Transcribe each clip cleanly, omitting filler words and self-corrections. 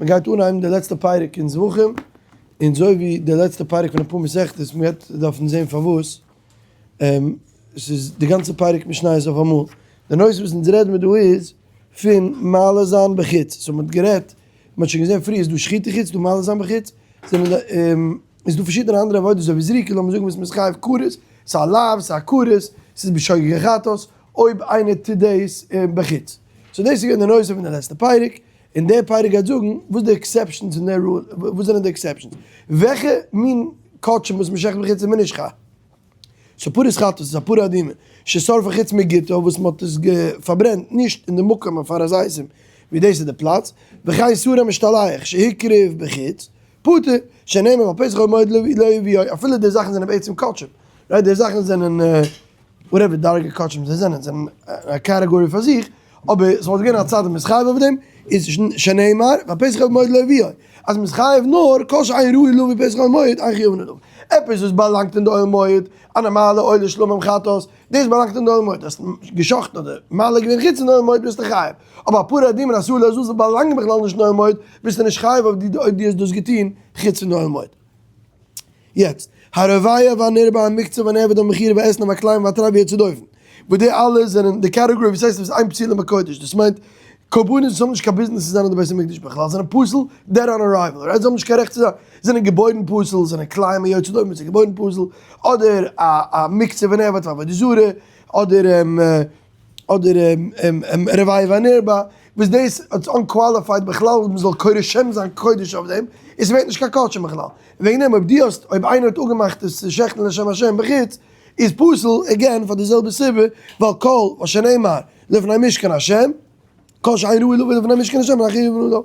מען גייט אנהייבן די לעצטע פרק אין זבחים, און אזוי ווי די לעצטע פרק פון אפאר מסכתות, מען גייט דארפן זען פארוואס, ס'איז די גאנצע פרק משניות אויף אמאל, די נושא וואס אונז רעדן מיר דא איז פון מעלה זיין בחוץ, so מען האט גערעדט, מען האט שוין געזען פריער איז דא שחיטה חוץ, דא מעלה זיין בחוץ, זענען איז דא פארשידענע אנדערע עבודות אזוי ווי זריקה, לאמיר זאגן וואס מען איז חייב כרת, ס'איז א לאו, ס'איז א כרת, ס'איז בשוגג חטאת, אויב איינער טוט דאס בחוץ. so דאס איז געווען די נושא פון די לעצטע פרק. און דער פרק גייט זאגן וואס די exceptions אין דער rule, וואס זענען די exceptions, וועלכע מין קדשים וואס מ'שעכט בחוץ איז מען נישט חייב. so פרת חטאת איז א פרה אדומה ששרפה חוץ מגתו וואס מ'האט עס פארברענט נישט אין די מקום אפר הזיתים ווי דאס איז די פלאץ, וכן שעיר המשתלח שהקריב בחוץ, פטור, שנאמר ועל פתח אוהל מועד לא יביאו, אפילו די זאכן זענען בעצם קדשים, right די זאכן זענען whatever דרגה קדשים זיי זענען, זענען א category פאר זיך, אבער ס'וואלט געווען א צד אז מ'איז חייב אויף דעם, איז שנאמר, ועל פתח אוהל מועד לא יביאו, אז מ'איז חייב נאר כל שאין ראוי לבוא פתח אוהל מועד אין חייבין עליו. עפעס וואס באלאנגט אין די אוהל מועד, א נארמאלע עולה שלמים חטאת, דאס באלאנגט אין די אוהל מועד, האסט גע'שחט'ן אדער מעלה געווען חוץ אין די אוהל מועד ביסטו חייב, אבער א פרה אדומה און א שעיר לעזאזל באלאנגן בכלל נישט אין אוהל מועד, ביסטו נישט חייב אויב דו האסט דאס געטון חוץ פון די אוהל מועד. יעצט, הרובע והנרבע המוקצה והנאבד המכירה והאתנן והכלאים והטרף ויוצא דופן, וואס די אלע זענען די category וואס הייסט וואס אין פסולין בקודש, דאס מיינט קרבנות וואס האבן נישט קיין ביזנעס צו זיין אין די בית המקדש בכלל, זענען פסול dead on arrival, right? זיי האבן נישט קיין רעכט צו זיין, זענען געבוירן פסול, זענען כלאים ויוצא דופן וואס איז געבוירן פסול, אדער א א מוקצה ונאבד פאר עבודה זרה, אדער אדער רובע והנרבע, וואס דאס איז unqualified בכלל אז מ'זאל קורא שם זיין קודש אויף דעם, און ס'ווערט נישט קיין קדשים בכלל. וועגן דעם אויב דו האסט, אויב איינער האט אפגעמאכט עס צו שעכטן לשם השם בחוץ, איז פסול, again פאר די זעלבע סיבה, ווייל כל שנאמר לפני משכן השם, כל שאין ראוי לבוא לפני משכן השם, אין חייבין עליו.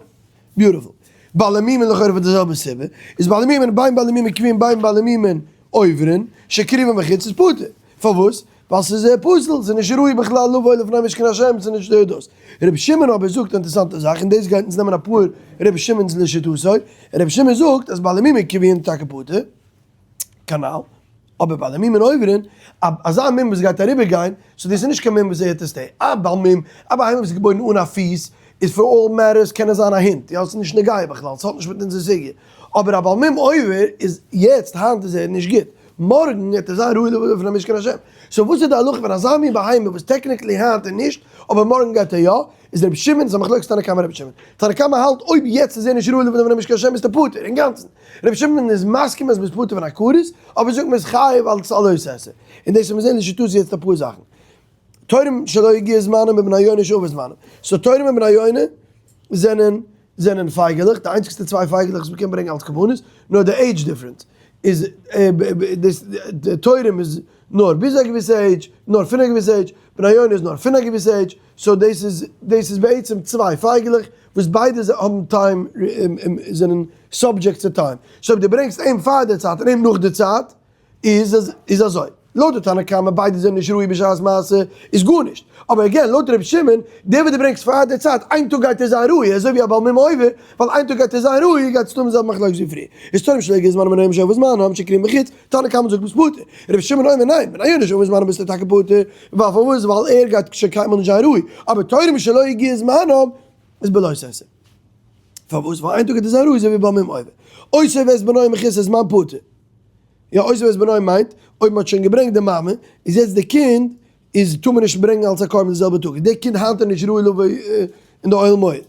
beautiful. בעלי מומין לכאורה פאר די זעלבע סיבה, איז בעלי מומין בין בעלי מומין קבועים בין בעלי מומין עוברין, שהקריבן בחוץ איז פטור. פארוואס? ווייל ס'איז פסול, ס'איז נישט ראוי בכלל לבוא לפני משכן השם, ס'איז נישט דאס. רבי שמעון אבער זאגט א אינטערעסאנטע זאך, און דאס גייט אונז נעמען אפאר רבי שמעון'ס לשיטתו, רבי שמעון זאגט אז בעלי מומין קבועים טאקע פטור, כנ"ל, אבער בעלי מומין עוברין, אזא מום וואס גייט אריבער גיין, so דאס איז נישט קיין מום וואס ער האט עס די, א בעל מום, א בהמה וואס איז געבוירן אן א פיס, איז for all matters קען עס זיין א הונט, יא, ס'איז נישט נוגע בכלל, ס'האט נישט מיט אונזער סוגיא, אבער א בעל מום עובר איז יעצט, היינט איז ער נישט גוט, מארגן וועט ער זיין ראוי לבוא לפני משכן השם. so וואס איז די הלכה פון אזא מין בהמה וואס technically היינט איז נישט, אבער מארגן גייט ער יא, איז רבי שמעון, איז א מחלוקת תנא קמא רבי שמעון. תנא קמא האלט אויב יעצט איז ער נישט ראוי לבוא לפני משכן השם ביסטו פטור אינגאנצן. רבי שמעון איז מסכים אז מ'איז פטור פון א כרת, אבער זאגט מ'איז חייב אלס א לא תעשה. און דאס וועט מען זען לשיטתו יעצט אפאר זאכן. תורים שלא הגיע זמנם ובני יונה שעבר זמנם. so תורים און בני יונה זענען זענען פייגעלעך, די איינציגסטע צוויי פייגעלעך וואס מ'קען ברענגען אלס קרבנות, נאר די age difference איז די תורים איז נאר ביז א געוויסע עידזש, נאר פון א געוויסע עידזש, בני יונה איז נאר פון א געוויסע עידזש, so דאס איז דאס איז בעצם צוויי פייגעלעך וואס ביידע האבן time זענען subject צו time, so אויב דו ברענגסט אים פאר די צייט און אים נאך די צייט איז איז אזוי, לויט די תנא קמא ביידע זענען נישט ראוי בשעת מעשה איז גארנישט, אבער again לויט ר' שמעון, דער וואס דו ברענגסט פאר די צייט, איין טאג גייט ער זיין ראוי, אזוי ווי א בעל מום עובר, ווייל איין טאג גייט ער זיין ראוי, גייט סתם זעלבע מחלוקת ווי פריער. איז תורים שלא הגיע זמנם ובני יונה שעבר זמנם שהקריבן בחוץ, תנא קמא זאגט ביסט פטור, ר' שמעון אומר ניין, בני יונה שעבר זמנם ביסטו טאקע פטור, ווייל פארוואס ווייל ער גייט שוין קיינמאל נישט זיין ראוי, אבער תורים שלא הגיע זמנם איז בלא תעשה. פארוואס ווייל איין טאג גייט ער זיין ראוי אזוי ווי בעל מום עובר. אותו ואת בנו מחוסר זמן פטור. יא אותו ואת בנו מיינט אויב מ'האט שוין געברענגט די מאמע איז יעצט די קינד איז טאר מען נישט ברענגן אלס א קרבן די זעלבע טאג איז די קינד היינט איז נישט ראוי לבוא אין די אוהל מועד.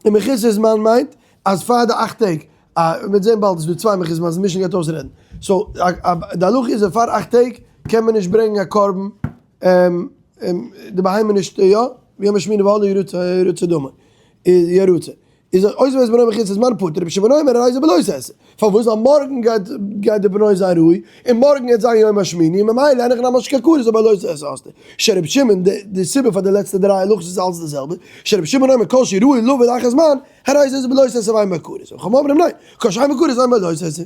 און מחוסר זמן מיינט אז פאר די אכט טעג א מ'וועט זען באלד עס איז דא צוויי מחוסר זמן די משנה גייט אויסרעדן so די הלכה איז אז פאר אכט טעג קען מען נישט ברענגן א קרבן די בהמה נישט יא ביום השמיני והלאה ירצה דמו איז ירצה. איז אותו ואת בנו מחוסר זמן פטור, רבי שמעון אומר הרי זה בלא תעשה, פארוואס? ווייל מארגן גייט גייט די בנו זיין ראוי, און מארגן גייט זיין יום השמיני, און ממילא אין הכי נמי נישט קיין כרת אבער לא תעשה האסטו. שרבי שמעון, די די סיבה פאר די לעצטע דריי הלכות איז אלץ די זעלבע, שרבי שמעון אומר כל שראוי לבוא לאחר זמן, הרי זה בלא תעשה ואין בו כרת, וחכמים אומרים ניין, כל שאין בו כרת אין בו לא תעשה.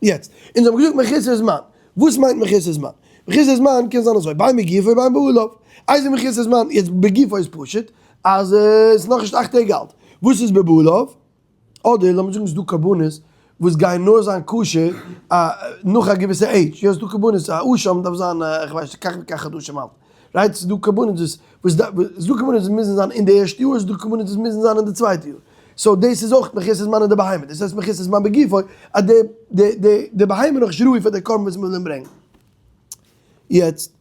יעצט, אונז האבן געזאגט מחוסר זמן, וואס מיינט מחוסר זמן? מחוסר זמן קען זיין אזוי, בין בגופו ובין בבעליו. איזהו מחוסר זמן, יעצט בגופו איז פשוט אז עס איז נאכנישט אכט טעג אלט. וואס איז בבעליו? אדער לאמיר זאגן ס'איז דא קרבנות וואס גייען נאר זיין כשר נאך א געוויסע עידזש, יא ס'איז דא קרבנות, א אשם דארף זיין כ'ווייס נישט כך וכך חדשים אלט, right? ס'איז דא קרבנות וואס, ס'איז דא קרבנות וואס מוזן זיין אין די ערשטע יאר, ס'איז דא קרבנות וואס מוזן זיין אין די צווייטע יאר. so דאס איז אויך מחוסר זמן אין די בהמה, דאס הייסט מחוסר זמן בגופו, אז די די די די בהמה איז נאכנישט ראוי פאר די קרבן וואס מ'וויל אים ברענגען. יעצט,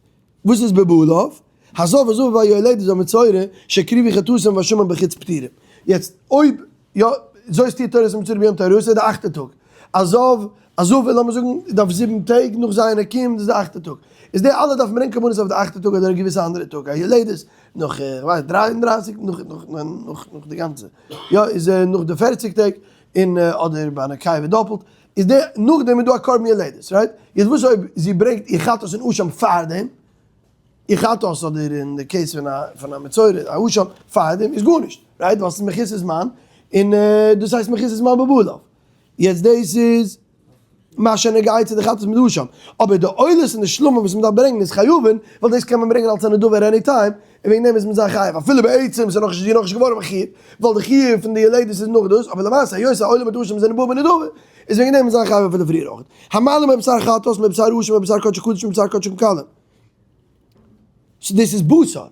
וואס איז בבעליו? הזב הזבה והיולדת והמצורע שהקריבו חטאתם ואשמם בחוץ פטורים. יעצט, אויב יא, זאת תהיה תורת המצורע ביום טהרתו די אכטע טאג. א זב, א זבה לאמיר זאגן דארף זיבן טעג נאך ז' נקיים, דאס איז די אכטע טאג. איז די אלע דארפן ברענגען קרבנות אויף די אכטע טאג אדער א געוויסע אנדערע טאג. א יולדת נאך כ'ווייס 33 נאך נאך נאך נאך די גאנצע יא איז נאך די פערציג טעג און אדער ביי א נקבה דאפלט איז די נאכדעם איז דא א קרבן יולדת right? יעצט וואס אויב זי ברענגט איר חטאת און אשם פארדעם? איר חטאת אדער אין די case פון א פון א מצורע א אשם פארדעם איז גארנישט right? ווייל ס'איז מחוסר זמן און דאס הייסט מחוסר זמן בבעליו. יעצט דאס איז מה שנוגע צו די חטאת מיט אשם, אבער די עולות און די שלמים וואס מ'דארף ברענגען איז חייבין, ווייל דאס קען מען ברענגען אלס א נדבה at any time, און וועגן דעם איז מען זיי חייב, אפילו בעצם איז נאכנישט זי נאכנישט געווארן מחיוב, ווייל די חיוב פון די יולדת איז נאך דאס, אבער למעשה היות א עולה מיט אשם זענען בא בנדבה, איז וועגן דעם איז זיי חייב אפילו פריער אויך. המעלה מבשר חטאת מבשר אשם מבשר קדשי קדשים מבשר קדשים קלים. so דאס איז בשר.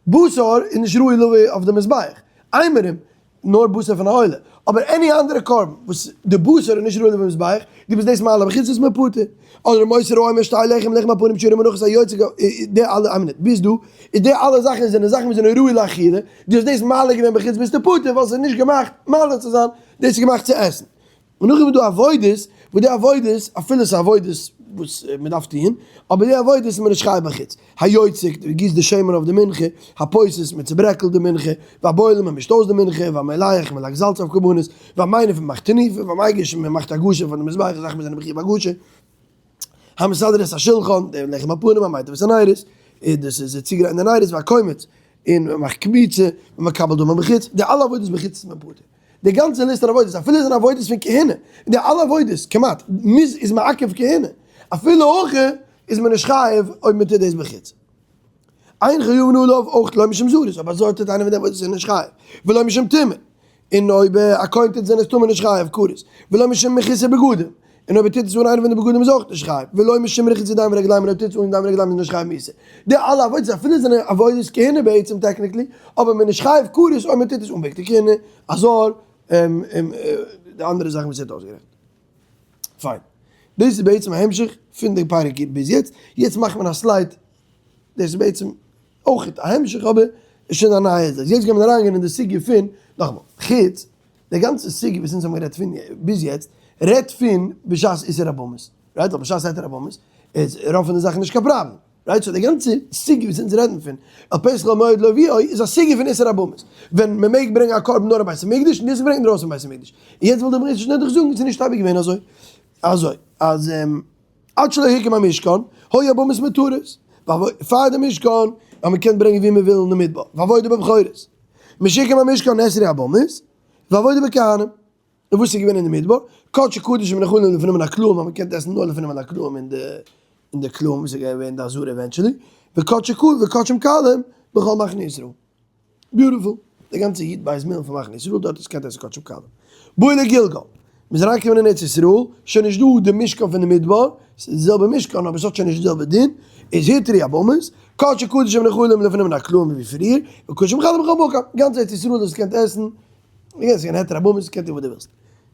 בשר איז נישט ראוי לבוא אויף די מזבח. אימורים, נאר בשר פון א עולה. אבער any אנדערע קרבן וואס די בשר איז נישט ראוי לבוא מזבח, דו ביסט דאס מעלה בחוץ איז מען פטור. אדער מוסר העומר שתי לחם לחם הפנים שעירים מנחות היוצא די אלע איין מינוט ביז דא איז די אלע זאכן זענען זאכן וואס זענען ראוי לאכילה, דו האסט דאס מעלה געווען בחוץ ביסטו פטור ווייל ס'איז נישט געמאכט מעלה צו זיין, דאס איז געמאכט צו עסן. און נאכדעם איז דא עבודות, וואס די עבודות, אפילו ס'איז עבודות וואס מ'דארף טון, אבער די עבודות איז מען נישט חייב בחוץ. היוצק, דו גיסט די שמן אויף די מנחה, הפוסס, מ'צוברעקלט די מנחה, והבולם, מ'מישט אויס די מנחה, והמלח, מ'לייגט זאלץ אויף קרבנות, והמניף, מ'מאכט תנופה, והמגיש, מ'מאכט הגשה פאר די מזבח, זאכן וואס זענען בחיוב הגשה, המסדר את השולחן, די לחם הפנים, המטיב את הנרות, דאס איז צוגרייטן די נרות, והקומץ, און מ'מאכט קמיצה, ומקבל דמים בחוץ, די אלע עבודות בחוץ איז מען פטור. די גאנצע ליסט פון עבודות, אפילו זענען עבודות פון כהונה, און די אלע עבודות, כמעט, מוז איז מעכב כהונה, אפילו אויך איז מען נישט חייב אויב מען טוט דאס בחוץ. אין חייבין עליו אויך לא משום זרות, אויב א זר טוט איינע פון די עבודות איז ער נישט חייב, ולא משום טומאה, און אויב א כהן טוט זענען איז טמא נישט חייב כרת, ולא משום מחוסר בגדים, און אויב ער טוט עס אן איינע פון די בגדים איז אויך נישט חייב, ולא משום רחיצת ידיים ורגליים און אויב טוט עס אן ידיים ורגליים איז נישט חייב מיתה. די אלע עבודות אפילו זענען עבודות כהונה בעצם technically, אבער מען איז נישט חייב כרת אויב מען טוט עס אן בגדי כהונה, א זר, און די אנדערע זאכן וואס ער האט אויסגערעכנט. פיין. דאס איז בעצם א המשך פון די פרק ביז יעצט. יעצט מאכט מען א slide, דאס איז בעצם אויך א המשך אבער איז שוין א נייע זאך. יעצט גייען מיר אריינגיין אין די סוגיא פון, נאכאמאל, חוץ די גאנצע סוגיא וואס אונז האבן גערעדט פון ביז יעצט, רעדט פון בשעת איסור הבמות, right? ווייל בשעת היתר הבמות איז רוב פון די זאכן נישט קיין פראבלעם, right? so די גאנצע סוגיא וואס אונז רעדן פון אל פתח אוהל מועד להביאו איז א סוגיא פון איסור הבמות, ווען מען מעג ברענגען א קרבן נאר אין בית המקדש און דאס ברענגט אינדרויסן בית המקדש. און יעצט וויל דער בריש נדח זאגן ס'איז נישט אייביג געווען אזוי, אזוי אז עד שלא הוקם המשכן היו הבמות מותרות, פאר די משכן האט מען געקענט ברענגען ווי מען וויל אין די מדבר, ועבודה בבכורות, משהוקם המשכן נאסרו הבמות, ועבודה בכהנים, און וואס איז געווען אין די מדבר, קדשי קדשים נאכלים לפנים מן הקלעים האט מען געקענט עסן נאר לפנים מן הקלעים אין די אין די קלעים וואס איז געווען די עזרה eventually, וקדשים קלים בכל מחנה ישראל. beautiful, די גאנצע י"ב מילן פון מחנה ישראל דארט איז קענט עסן קדשים קלים. באו לגלגל, מ'איז אריינגעקומען אין ארץ ישראל, שוין נישט דא די משכן פון די מדבר, ס'איז די זעלבע משכן אבער ס'האט שוין נישט די זעלבע דין, איז הותרו הבמות, קדשי קדשים נאכלים לפנים מן הקלעים ווי פריער, וקדשים קלים בכל מקום, גאנץ ארץ ישראל דאס קענט עסן, ס'איז געווען היתר הבמות, קענט טון וואס דו ווילסט.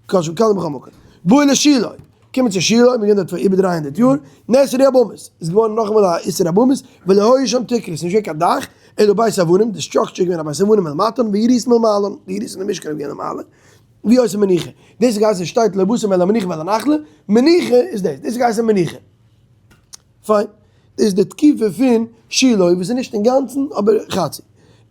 קדשים קלים בכל מקום. באו לשילה, קומען צו שילה, מ'איז געווען דארט פאר איבער 300 יאר, נאסרו הבמות, איז געווארן נאכאמאל א איסור הבמות, ולא היו שם תקרות, נישט געווען קיין דאך, אלא בית אבנים, די structure איז געווען א בית אבנים מלמטה, ויריעות מלמעלה, די יריעות פון די משכן איז געווען למעלה, והיא היתה מנוחה, דאס איז געהייסן שטייט לא באתם אל המנוחה ואל הנחלה, מנוחה איז דאס, דאס איז געהייסן מנוחה. פיין, דאס איז די תקופה פון שילה, וואס איז נישט אינגאנצן אבער חצי,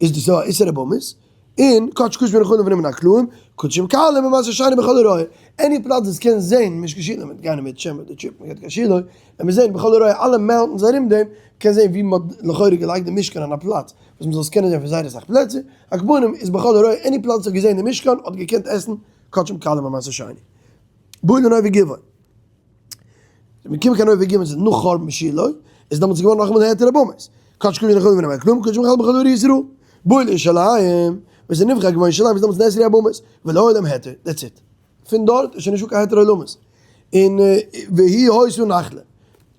איז דאס א איסור הבמות, און קדשי קדשים נאכלים לפנים מן הקלעים, קדשים קלים ומעשר שני בכל הרואה, any פלאץ וואס קען זעהן משכן שילה, מ'וועט גיין מיט שם די trip מ'גייט קיין שילה, וועט מען זעהן בכל הרואה אלע mountains ארום דעם, מ'קען זעהן ווי מ'האט לכאורה געלייגט די משכן אין א פלאץ וואס מ'זאל עס קענען זעהן פון זייער אסאך פלעצער, על כל פנים איז בכל הרואה any פלאץ וואס האט געזעהן די משכן האט געקענט עסן קדשים קלים ומעשר שני. באו לנוב וגבעון. ווען מ'קומט קיין נוב וגבעון ס'איז נאך חורבן שילה, איז דעמאלטס געווארן נאכאמאל היתר הבמות. קדשי קדשים נאכלים לפנים מן הקלעים, קדשים קלים בכל ערי ישראל. באו לירושלים, ווען ס'איז נבחר געווארן ירושלים איז דעמאלטס נאסרו הבמות, ולא היה להם היתר, that's it. פון דארט איז שוין נישטא קיין היתר עולמות. און והיא היתה נחלה.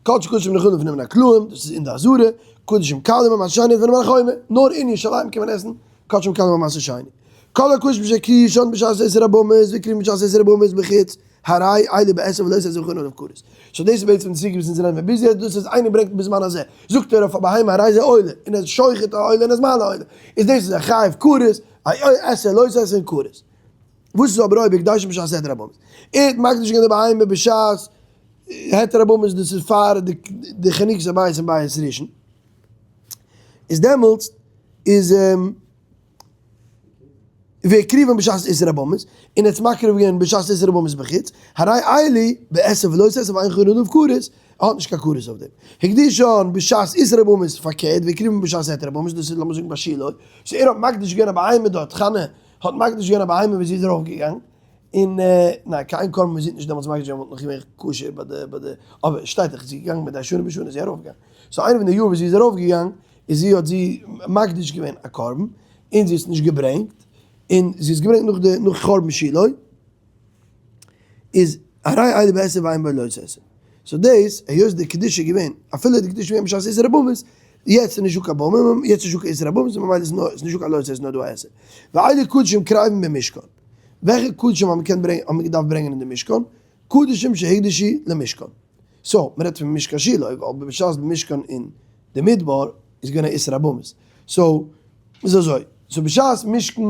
קדשי קדשים נאכלים לפנים מן הקלעים, דאס איז אין די עזרה, קדשים קלים ומעשר שני לפנים מן החומה, נאר אין ירושלים קען מען עסן קדשים קלים ומעשר שני. כל הקדשים שהקדישן בשעת איסור הבמות והקריבן בשעת איסור הבמות בחוץ, הרי אלו בעשה ולא תעשה וחורין עליו כרת. so דאס איז בעצם די סוגיא וואס אונז רעדן מיר ביז יעצט, דאס איז איינער ברענגט בזמן הזה, זאגט ער אויף א בהמה הרי זה עולה, און ער איז שוחט א עולה און ער איז מעלה עולה, איז דאס איז א חייב כרת, א עשה לא תעשה און כרת. וואס איז אבער אויב הקדישן בשעת היתר הבמות? ער האט מקדיש געווען די בהמה בשעת היתר הבמות דאס איז פאר די חנוכת הבית אין בית ראשון, איז דעמאלטס איז והקריבן בשעת איסור הבמות, און ער האט עס מקריב געווען בשעת איסור הבמות בחוץ, הרי אלו בעשה ולא תעשה ואין חורין עליו כרת, ער האט נישט קיין כרת אויף דעם. הקדישן בשעת איסור הבמות פארקערט, והקריבן בשעת היתר הבמות, דאס איז לאמיר זאגן ביי שילה, so ער האט מקדיש געווען א בהמה דארט, חנה האט מקדיש געווען א בהמה ווען זי איז ארויף געגאנגען, און ניין קיין קרבן וואס זי האט נישט דעמאלטס מקדיש געווען וואלט נאך געווען כשר ביי די ביי די, אבער שטייט דאך זי איז געגאנגען מדי שנה בשנה איז זי ארויף געגאנגען, so איינע פון די יאר וואס זי איז ארויף געגאנגען איז זי האט זי מקדיש געווען א קרבן און זי האט עס נישט געברענגט, און זי האט עס געברענגט נאך די נאך חורבן שילה, איז הרי אלו בעשה ואין בו לא תעשה. so דאס היות די קדושה איז געווען, אפילו די קדושה איז געווען בשעת איסור הבמות, יעצט איז נישטא קיין במה, יעצט איז נישטא קיין איסור הבמות, ממילא איז נאר איז נישטא קיין לא תעשה נאר דא א עשה. ואלו קדשים קרבין במשכן. וועלכע קדשים האט מען געקענט ברענגען האט מען געדארפט ברענגען אין די משכן? קדשים שהוקדשו למשכן. so, מען רעדט פון משכן שילה, ווייל בשעת משכן אין די מדבר איז געווען א איסור הבמות. so, איז אזוי, so בשעת משכן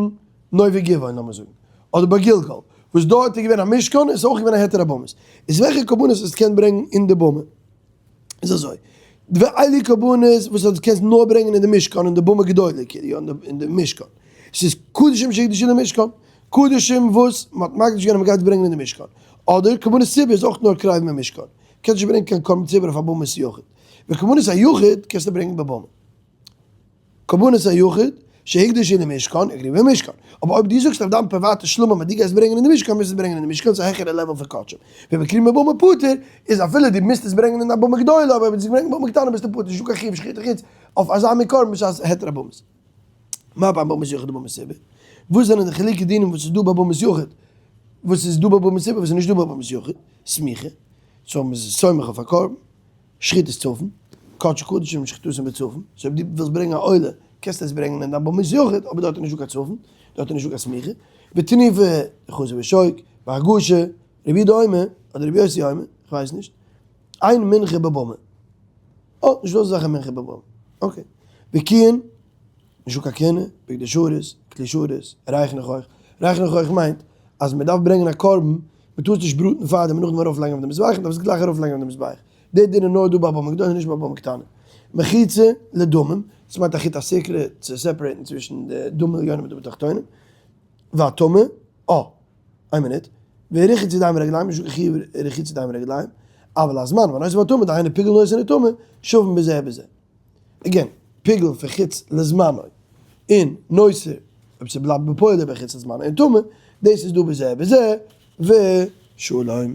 נוב וגבעון לאמיר זאגן, אדער ביי גלגל, וואס דארט איז געווען א משכן, איז אויך געווען א היתר הבמות. איז וועלכע קרבנות עס קען ברענגן אין די במה? איז אזוי, ואלו קרבנות וואס דו קענסט נאר ברענגען אין די משכן, אין די במה גדולה, כאילו, אין די משכן. ס'איז קדשים שהוקדשו למשכן, קדשים וואס מ'האט מקדיש געווען אז מ'גייט עס ברענגען אין די משכן. אדער קרבנות ציבור איז אויך נאר קרבין במשכן, קענסט נישט ברענגען קיין קרבן ציבור אויף א במת יחיד. וקרבנות היחיד קענסטו ברענגען בבמה. קרבנות היחיד שהוקדשו למשכן, יקריבו במשכן. אבער אויב דו זאגסט אויף דיין פריוואטע שלמים אז דו גייסט ברענגען אין די משכן, מוזט עס ברענגען אין די משכן, ס'איז א העכערע level פון קדשים. ואם הקריבן בבמה פטור, איז אפילו דו מוזט עס ברענגען אין א במה גדולה, אבער אויב דו ברענגסט במה קטנה ביסטו פטור, נישטא קיין חיוב שחיטה חוץ אויף אזא מין קרבן בשעת היתר הבמות. מה בין במת יחיד לבמת ציבור? וואס זענען די חילוקי דינים וואס איז דא ביי במת יחיד, וואס איז דא ביי במת ציבור וואס איז נישט דא ביי במת יחיד? סמיכה, so מ'איז סומך אויף א קרבן. שחיטת צפון, קדשי קדשים שחיטתן בצפון, so אויב דו ווילסט ברענגען א עולה, קענסטו עס ברענגען אין דיין במת יחיד, אבער דארט איז נישטא קיין צפון, דארט איז נישטא קיין סמיכה, ותנופה, חזה ושוק, והגשה, רבי יהודה אומר, אדער רבי יוסי אומר, איך ווייס נישט, אין מנחה בבמה. אה, נישטא אזא זאך א מנחה בבמה. okay. וקיעין, נישטא קיין כהונה, בגדי שרת, כלי שרת, ריח ניחוח. ריח ניחוח מיינט אז מען דארף ברענגען א קרבן, מען טאר עס נישט בראטן פארדעם און נאכדעם ארויפלייגן אויף די מזבח, מען דארף עס גלייך ארויפלייגן אויף די מזבח. די דין איז נאר דא ביי במה גדולה נישט ביי במה קטנה. מחיצה לדמים, דאס מיינט א חוט הסיקרא צו separate ן צווישן די דמים עליונים מיט דמים תחתונים. והטמא, אה, איין מינוט, ורחיצת ידיים ורגליים, נישט דא קיין חיוב רחיצת ידיים ורגליים, אבל הזמן והנותר והטמא, דהיינו פיגול נותר וטמא, שווים בזה ובזה. again, פיגול פון חוץ לזמנו, און נותר, אויב ס'בלייבט בפועל איבער חוץ לזמנו און טמא, דאס איז דא בזה ובזה, ושלום.